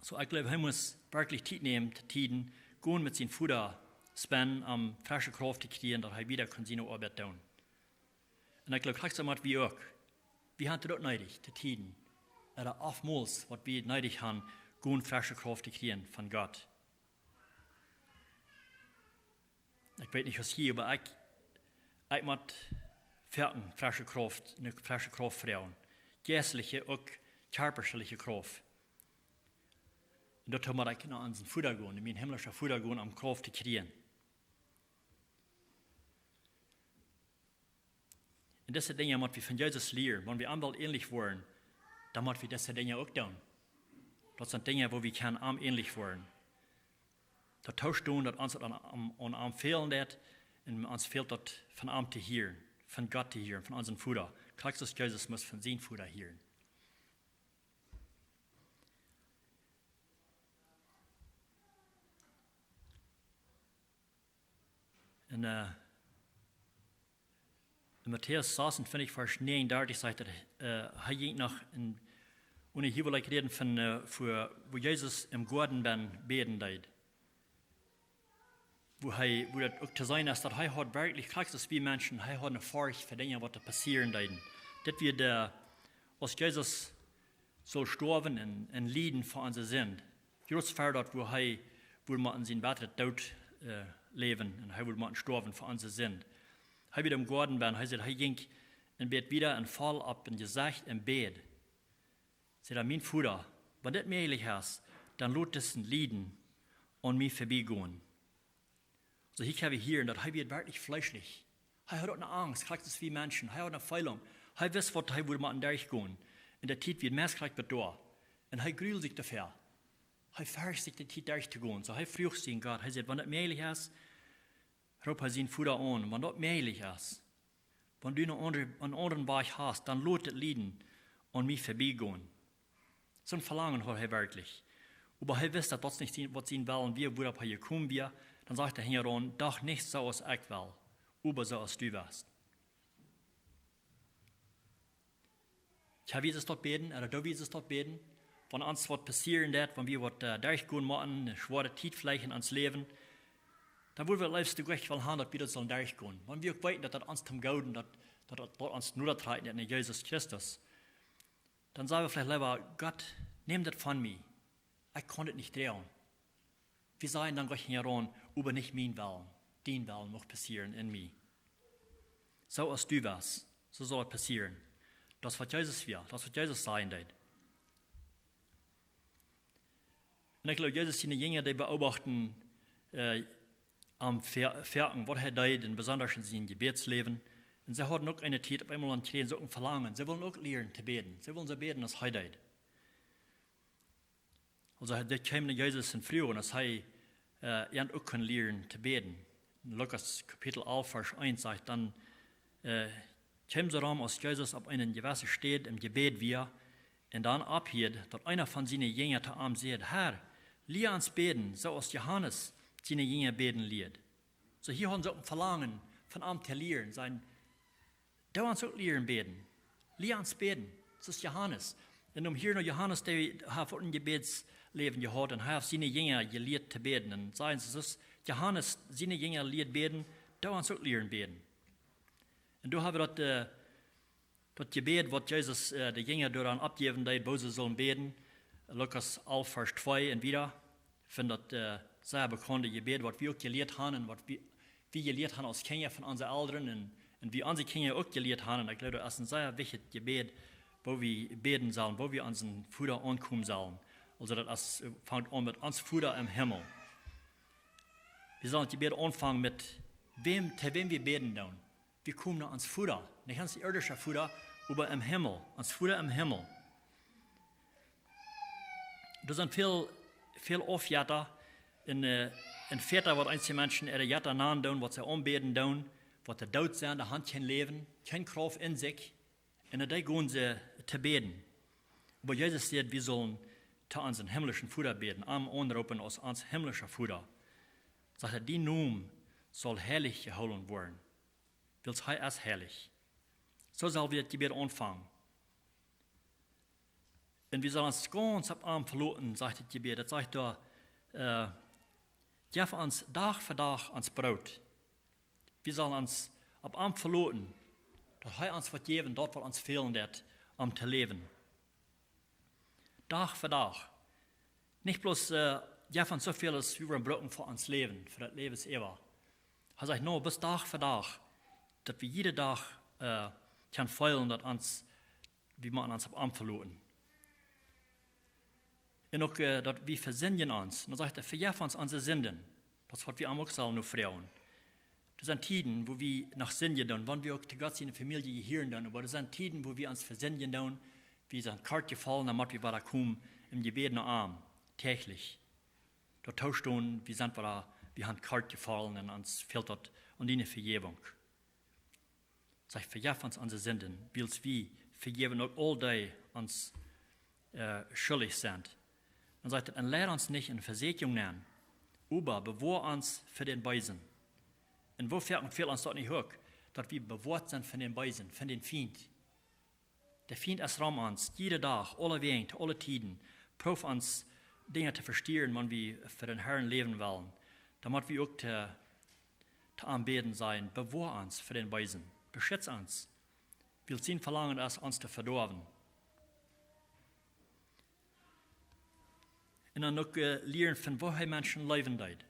Soo, ekj jleew, hee must werkjlich Tiet nämen, to Tieden, gonen met sienen Voda spenden, om fresche Krauft to kjrieen, daut hee wieda kunn siene Oabeit doonen. Un ekj jleew, krakjt soo mott wie uk. Wie haben daut needich, to Tieden. Ooda oftmols, waut wie needich haben, gonen fresche Krauft to kjrieen von Gott. Ekj weet nich, aus hia, oba ekj, ekj mott foaken fresche Krauft, eene fresche Krauft froagen. Jeistliche, uk kjarpaliche Krauft. Un doa mott ekj no onsen Voda gonen, no mienen himmlischen Voda gonen, om Krauft to kjrieen. Un dise Dinja mott wie von Jesus lieren. Wan wie am wellen änlich woaren, dan mott wie dise Dinja uk doonen. Daut sent Dinja, woo wie kjennen am änlich woaren. Daut toostoonen, daut ons daut aun, aun, aun am fälen deit, un ons fält daut von am to hieren, von Gott to hieren, von onsen Voda. Krakjt aus Jesus must von sienen Voda hieren. En, äh, en Matäus sasuntwintich, Varsch näajenundartich sajcht daut, äh, hee jinkj noch en, un hia well ekj räden von, äh, fa, woo Jesus em Goaden bäden deed. wua hee, wua daut uk to seenen es, daut hee haud werkjlich, krakjt aus wie Menschen, hee haud eene Forcht fa Dinja, waut doa passieren deeden. Dit wia de, aus Jesus sull stoawen un, un lieden fa onse Sind. Jrots ver daut, wua hee wudd motten sien bettren Doot, äh, läwen un hee wudd motten stoawen fa onse Sind. Hee wia em Goaden bennen, hee säd, hee jinkj un bäd wieda un foll opp sien Jesecht un bäd. Säd hee: "Mien Voda, wan dit mäajlich es, dan lot dit Lieden aun mie verbiegonen." Soo, hia kjenn wie hieren, daut hee wia werkjlich fleeschlich. Hee haud eene Angst, krakjt aus wie Menschen. Hee haud eene Feelunk. Hee wist, waut hee wudd motten derchgonen. Un de Tiet wia meist krakjt bat doa. Un hee grult sikj doafäa. Hee fercht sikj, de Tiet derchtogonen. Soo, hee fruach sienen Gott. Hee säd: "Wan dit mäajlich es", roopt hee sienen Voda aun, "wan daut mäajlich es, wan du een aundren, een aundren Wajch hast, dan lot dit Lieden aun mie verbiegonen." Soon Velangen haud hee werkjlich. Oba hee wist, daut daut nich sien, waut sien Wellen wia, wuaropp hee jekomen wia. Dan sajcht hee hinjaraun: "Doch nich soo aus ekj well, oba soo aus du west." Tja, wie es daut bäden, ooda doo wie es daut bäden? Wan ons waut passieren deit, wan wie waut, äh, derchgonen motten, eene schwoare Tiet veleicht en ons Läwen, dan wudd wie daut leefst uk wellen haben, daut wie daut sellen derchgonen. Wan wie uk weeten, daut daut ons toom Gooden, daut, daut, daut, daut ons noda trakjt no Jesus Christus, dan saj wie veleicht leewa: "Gott, nemm daut von mie. Ekj kaun daut nich droagen." Wie sajen dan jlikj hinjaraun: "Oba nich mien Wellen, dien Wellen mucht passieren en mie. Soo aus du west, soo saul et passieren." Daut es, waut Jesus wia, daut es, waut Jesus sajen deed. Un ekj jleew, Jesus siene Jinja, dee beobachten, äh, am Ver-, Werkjen, waut hee deed, un besonda en sien Jebädsläwen. Un see hauden uk eene Tiet opp eemol aun kjrieejen see uk een Velangen. See wullen uk lieren to bäden. See wullen soo bäden aus hee deed. Aulsoo, hee, dee kjeemen no Jesus un fruagen, aus hee, äh, an uk kunn lieren to bäden. En Lukas Kapitel alf, Varsch eent sajcht: "Dan, äh, kjeem soo rom, aus Jesus opp eene jewesse Städ em Jebäd wia, un dan opphieed, daut eena von siene Jinja to am säd: 'Herr, lia ons bäden, soo aus Johanes siene Jinja bäden lieed.'" Soo, hia hauden see uk een Velangen, von am to lieren, sien, doo ons uk lieren bäden. Lia ons bäden, soo aus Johanes. Un om hia no Johanes, dee haft uk een Jebädsläwen jehaut un hee haft siene Jinja jelieet to bäden. Un sajen see, soo aus Johanes siene Jinja lieed bäden, doo ons uk lieren bäden. Un doa hab wie daut, äh, daut Jebäd, waut Jesus, äh, de Jinja doaraun oppjäwen deed, woo see sullen bäden. Lukas alf, Varsch twee un wieda. Ekj finn daut, äh, sea bekaunde Jebäd, waut wie uk jelieet haben un waut wie, wie jelieet haben aus Kjinja von onse Elren un, un wie onse Kjinja uk jelieet haben. Un ekj jleew, daut es een sea wichtjet Jebäd, woo wie bäden sellen, woo wie aun onsen Voda aunkomen sellen. Aulsoo, daut es, äh, fangt aun met: "Ons Voda em Himmel." Wie sellen daut Jebäd aunfangen met wäm, to wäm wie bäden doonen. Wie komen no ons Voda, nich ons irdischa Voda, oba em Himmel, ons Voda em Himmel. Doa sent väl, väl Aufjetta un, äh, un Väda, waut eenje Menschen äare Jetta nanen doonen, waut see aunbäden doonen, waut doot sent, dee haben kjeen Läwen, kjeene Krauft en sikj, un no dee gonen see to bäden. Oba Jesus sajcht, wie sellen to onsen himmlischen Voda bäden, am aunroopen aus ons himmlischa Voda. Sajcht hee: "Dien Nomen saul heilich jehoolen woaren." Wiels hee es heilich. Soo sell wie daut Jebäd aunfangen. Un wie sellen ons gaunz opp am veloten, sajcht daut Jebäd. Daut sajcht doa, äh: "Jeff ons Dach fa Dach ons Broot." Wie sellen ons opp am veloten, daut hee ons woat jäwen, daut waut ons fälen deit, om to läwen. Dach fa Dach. Nich bloos, äh, jeff ons soo väl aus wie brucken fa ons Läwen, fa daut Läwen äwa. Hee sajcht, nä, bloos Dach fa Dach, daut wie jieda Dach, äh, kjennen feelen, daut ons, wie motten ons opp am veloten. Un uk, äh, daut wie vesindjen ons. Dan sajcht hee: "Vejeff ons onse Sinden." Daut es waut wie am uk sellen no froagen. Doa sent Tieden, wua wie noch sindjen doonen, wan wie uk to Gott siene Famielje jehieren doonen, oba doa sent Tieden, wua wie ons vesindjen doonen, wie sent kort jefollen, dan mott wie wada komen em Jebäd no am, däachlich. Doa toostonen, wie sent wada, wie haben kort jefollen un ons fält daut aun diene Vejäwunk. Sajcht: "Vejeff ons onse Sinden, wiels wie vejäwen uk aul dee ons, äh, schuldich sent." Dan sajcht hee: "Un leid ons nich en Vesieekjunk nenn, oba bewoa ons fa dän Beesen." Un woo foaken fält ons daut nich uk, daut wie bewoat sent fa dän Beesen, fa dän Fient? De Fient es rom ons, jieda Dach, aulewäajen, to aule Tieden, prooft ons Dinja to vestieren, wan wie fa dän Herrn läwen wellen. Dan mott wie uk to, to am bäden, sajen: Bewoa ons fa dän Beesen, beschutz ons, wiels sien Velangen es, ons to vedoawen. Un dan uk, äh, lieren von woo hee Menschen leewen deed.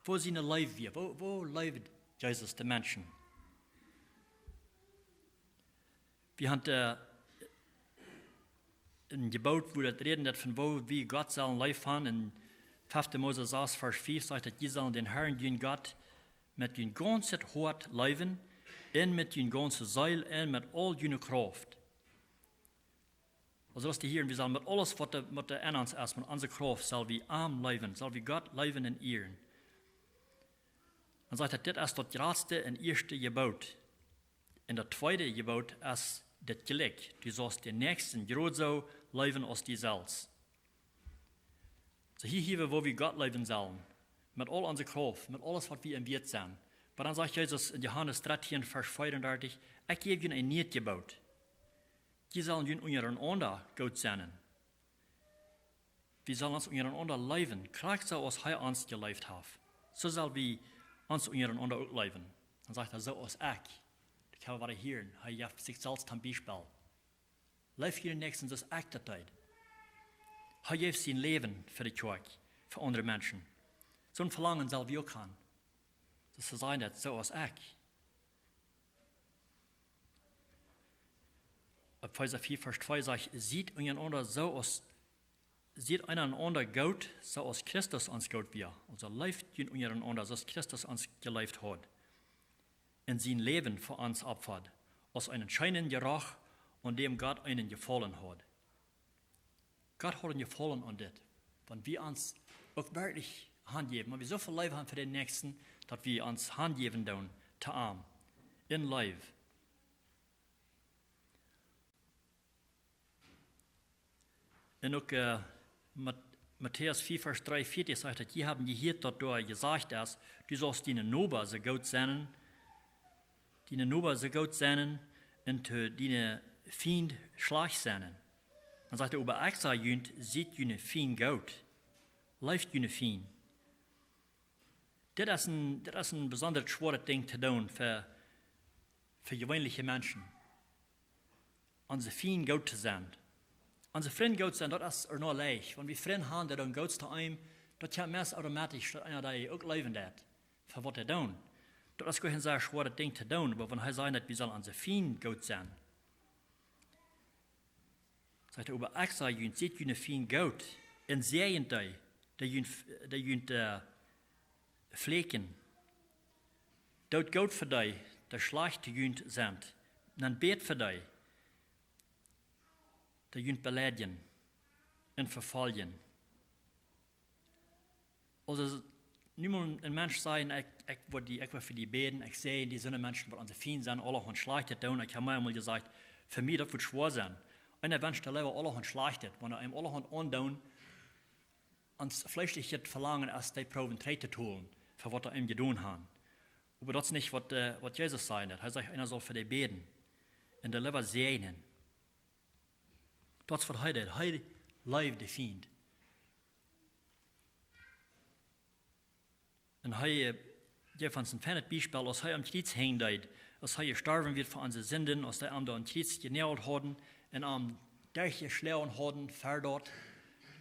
Woo siene Leew wia, woo, woo leeft Jesus de Menschen? Wie haben, äh, een Jeboot, woo daut räden deit von woo wie Gott sellen leef haben. En fefte Mose sas, Varsch fief sajcht daut: Jie sellen dän Herrn, jun Gott, met jun gaunzet Hoat leewen, un met june gaunze Seel, un met aul june Krauft. Aulsoo, daut hia, wie sellen met aules, waut doa, waut doa en ons es, met onse Krauft, sell wie am leewen, sell wie Gott leewen un ieren. Dan sajcht hee: Dit es daut jratste un ieeschte Jeboot. Un daut tweede Jeboot es dit jlikj: Du sast dän Näakjsten jrod soo leewen aus die selfst. Soo, hia, hia, woo wie Gott leewen sellen, met aul onse Krauft, met aules, waut wie em Wieet sent. Oba dan sajcht Jesus en Johanes dartieen, Varsch veeaundartich: Ekj jäw junt een niet Jeboot. Jie sellen junt unjarenaunda goot sennen. Wie sellen ons unjarenaunda leewen, krakjt soo aus hee ons jeleeft haft. Soo sell wie ons unjarenaunda uk leewen. Dan sajcht hee: Soo aus ekj. Ekj hab waut hia, hee jeft sikj selfst toom Biespel. Leeft june Näakjsten soo aus ekj daut deed. Hee jeef sien Läwen fa de Kjoakj, fa aundre Menschen. Soon Velangen sell wie uk haben. Daut see sajen: Daut soo aus ekj. Opp Efeesa vea, Varsch twee sajcht: Siet unjarenaunda soo aus, siet eenaunda goot, soo aus Christus ons goot wia. Aulsoo leeft junt unjarenaunda, soo aus Christus ons jeleeft haud un sien Läwen fa ons opfad, aus een scheenet Jeroch, aun däm Gott eenen Jefaulen haud. Gott haud een Jefaulen aun dit, wan wie ons uk werkjlich hanjäwen, wan wie soo väl Leew haben fa dän Näakjsten, daut wie ons hanjäwen doonen to am en Leew. Un uk, äh, Mat-, Matäus vea, Varsch dreeunvieetich sajcht daut: Jie haben jehieet, daut doa jesajcht es: Du saust dienen Noba soo goot sennen, dienen Noba soo goot sennen, un to dienen Fiend schlajcht sennen. Dan sajcht hee: Oba ekj saj junt: Siet june Fiend goot, leeft june Fiend. Dit es een, dit es een besondaret schwoaret Dinkj to doonen fa, fa jeweenelje Menschen. Onse Fiend goot to sennen. Onse Frind goot sennen, daut es uk noch leicht. Wan wie Frind haben, dee doonen Goots to eenem, daut kjemt meist automatisch, daut eena dee uk leewen deit fa waut dee doonen. Daut es goanich een sea schwoaret Dinkj to doonen, oba wan hee sajcht, daut wie sellen onse Fiend goot sennen, sajcht hee: Oba ekj saj junt: Siet june Fiend goot un säajent dee, dee junt, dee junt, äh, fluchen. Doot goot fa dee, dee schlajcht to junt sent. Dan bät fa dee, dee junt beleidjen un vefoljen. Aulsoo, nu mott een Mensch sajen: Ekj, ekj woa die, ekj woa fa die bäden, ekj säajen die. Soone Menschen, waut onse Fiend sent, aulahaunt Schlajchtet doonen. Ekj hab mie eemol jesajcht, fa mie daut woat schwoa sennen. Eena wenscht leewa aulahaunt Schlajchtet, wan see eenem aulahaunt aundoonen, aus fleeschlichet Velangen, aus dee proowen trigj to tolen fa waut see eenem jedonen haben. Oba daut es nich waut, äh, waut Jesus sajen deit. Hee sajcht, eena saul fa dee bäden un dee leewa säajnen. Daut es waut hee deit. Hee leeft de Fiend. Un hee, äh, jeef ons een feinet Biespel, aus hee aum Kjriez hinjen deed, aus hee jestorwen wia fa onse Sinden, aus dee am doa aum Kjriez jenäajelt hauden un am derchjeschloagen hauden, fa daut,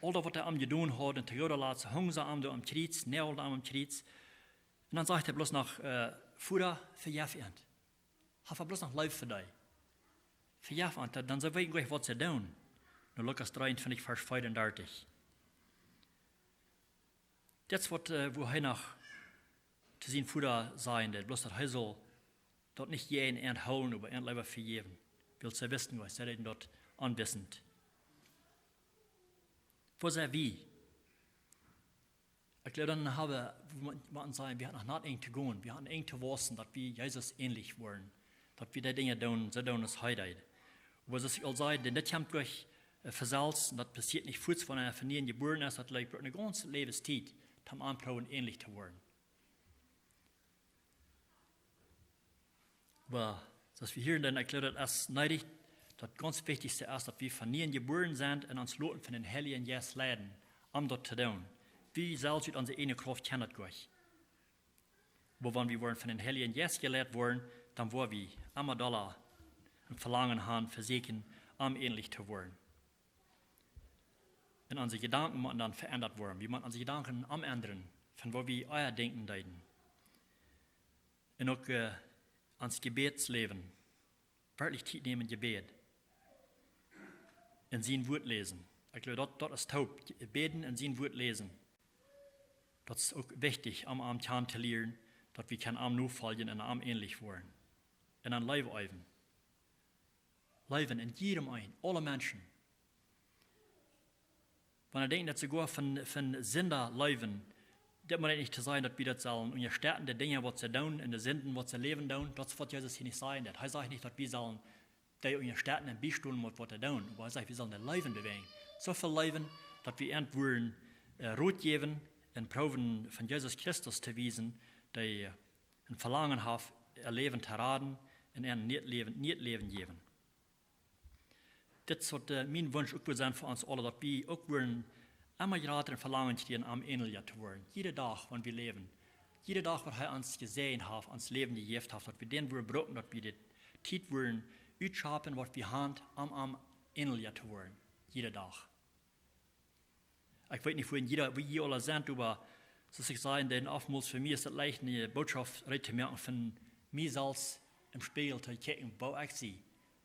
aul daut, waut dee am jedonen hauden, un to gooda latst hungen see am doa aum Kjriez, näajelden am aum Kjriez. Un dan sajcht hee bloos noch, äh: Voda, vejeff an. Hee haft bloos noch Leew fa dee. Vejeff an, dan see weeten jlikj, waut see doonen. No Lukas dreeuntwintich, Varsch veeaundartich. Daut es waut, äh, woo hee noch to sienen Voda sajen deed, bloos daut hee saul daut nich jäajen an hoolen, oba an leewa vejäwen. Wiels see wisten, waut see deeden, daut onwissent. Woo sent wie? Ekj jleew, dan haben wie, wie motten sajen, wie haben noch een Enj to gonen. Wie haben een Enj to wausen, daut wie Jesus änelja woaren. Daut wie dee Dinja doonen, soo doonen aus hee deed. Oba soo aus ekj aul säd, daut kjemt nich, äh, von selfst, un daut passieet nich fuaz, wan eena von nieem jebuaren es, daut jlikjt eene gaunze Läwenstiet, om aunproowen änelja to woaren. Oba, soo aus wie hia en dän, ekj jleew, daut es needich, daut gaunz wichtichste es, daut wie von nieem jebuaren sent un ons loten von dän Heiljen Jeist leiden, om daut to doonen. Wie selfst ut onse ieejne Krauft kjennen daut goanich. Oba wan wie woaren von dän Heiljen Jeist jeleit woaren, dan woa wie emma dolla een Velangen haben, vesieekjen, am änlich to woaren. Un onse Jedanken motten dan veendat woaren. Wie motten onse Jedanken omendren, von woo wie ea denkjen deeden. Un uk, äh, ons Jebädsläwen, werkjlich Tiet nämen, Jebäd. Un sien Wuat läsen. Ekj jleew, daut, daut es toop. Bäden un sien Wuat läsen. Daut es uk wichtich, om, om kjanen to lieren, daut wie kjennen am nofoljen un am änlich woaren. Un dan Leew äwen. Leewen en jiedem een, aule Menschen. Wan ekj denkj, daut soogoa von, von Sinda leewen, daut mott nich to sajen, daut wie daut sellen unjastetten, de Dinja, waut see doonen, un de Sinden, waut see läwen doonen, daut es, waut Jesus hia nich sajen deit. Hee sajcht nich, daut wie sellen dee unjastetten un biestonen met waut dee doonen. Oba hee sajcht, wie sellen dee leewen, bewäajen. Soo väl leewen, daut wie an woaren, äh, Rot jäwen un proowen von Jesus Christus to wiesen, dee een Velangen haft, äa Läwen to raden un an een nieet Läwen, nieet Läwen jäwen. Dit es waut, äh, mien Wunsch uk wudd sennen fa ons aule, daut wie uk wudden emma jrata een Velangen kjrieen, am änelja to woaren. Jieda Dach, wan wie läwen. Jieda Dach, waut hee ons jesäajent haft, ons Läwen jejäft haft, daut wie dän wudden brucken, daut wie de Tiet wudden utschapen, waut wie haben, om, om änelja to woaren. Jieda Dach. Ekj weet nich, woo en jieda, woo jie aula sent, oba soo aus ekj säd, dan oftmols fa mie es daut leicht, eene Botschaft reed to moaken, von mie selfst em Spieejel to kjikjen, woo ekj sie,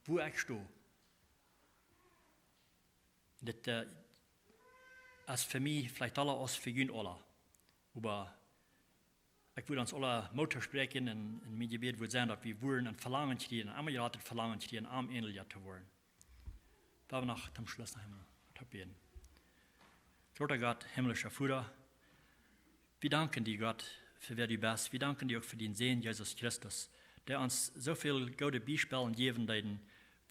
woo ekj sto. Dit, äh, es fa mie veleicht aula aus fa junt aula. Oba ekj wudd ons aula Moot toospräakjen un, un mien Jebäd wudd sennen, daut wie wudden een Velangen kjrieen, een emma jrata Velangen kjrieen, om änelja to woaren. Lot ons noch toom Schluss noch eemol toop bäden. Groota Gott, himlischa Voda, wie danken die, Gott, fa wäa du best. Wie danken die uk fa dienen Sän, Jesus Christus, dee ons soo väl goode Biespels jäwen deed,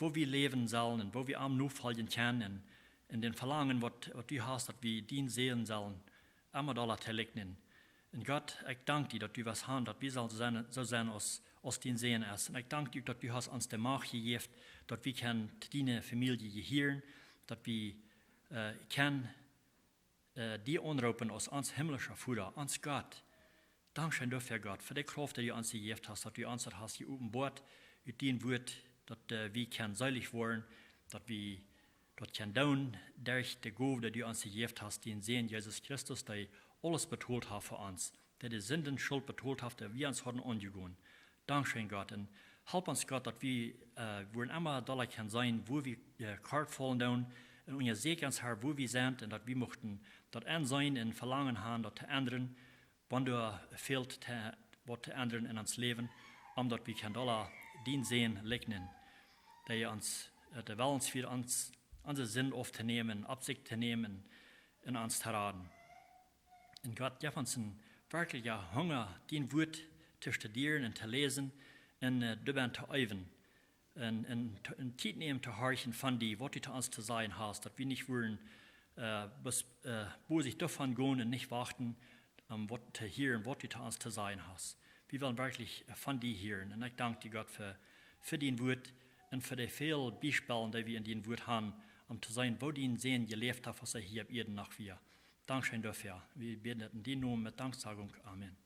woo wie läwen sellen un woo wie am nofoljen kjennen un, un dän Velangen, waut, waut du hast, daut wie dien Sän sellen emma dolla to likjnen. Un Gott, ekj dank die, daut du waut hast, daut wie sellen sennen, soo sennen aus, aus dien Sän es. Un ekj dank die uk, daut du hast ons de Macht jejäft, daut wie kjennen to diene Famielje jehieren, daut wie, äh, kjennen, äh, die aunroopen aus ons himlischa Voda, ons Gott. Dankscheen doafäa, Gott, fa de Krauft, dee du ons jejäft hast, daut du ons daut hast jeopenboat, ut dien Wuat, daut, äh, wie kjennen seelich woaren, daut wie daut kjennen doonen, derch de Gow, dee du ons jejäft hast, dienen Sän Jesus Christus, dee aules betolt haft fa ons, dee de Sindenschult betolt haft, dee wie ons hauden aunjegonen. Dankscheen, Gott, un help ons, Gott, daut wie, äh, wudden emma dolla kjennen seenen, wua wie, äh, kort faulen doonen, un unjasäkj ons, Herr, wua wie sent, un daut wie muchten daut enseenen un Velangen haben, daut to endren, wan doa fält to, waut to endren en ons Läwen, om daut wie kjennen dolla dien Sän likjnen, dee ons, äh, de Wellens fa ons, onse Sind auftonämen, opp sikj to nämen un ons to raden. Un Gott, jeff ons een werkjlichen Hunga, dien Wuat to studieren un to läsen un, äh, doabennen to äwen. Un, un, un Tiet nämen to horchen von die, waut du to ons to sajen hast, daut wie nich wudden, äh, bes-, äh, bosich doavon gonen un nich wachten, om waut to hieren, waut du to ons to sajen hast. Wie wellen werkjlich, äh, von die hieren. Un ekj dank die, Gott, fa, fa dien Wuat un fa de väl Biespels, dee wie en dien Wuat haben, om to seenen, woo dien Sän jeläft haft, aus hee hia opp Ieed noch wia. Dankscheen doafäa. Wie bäden daut en dien Nomen met Danksagunk. Amen.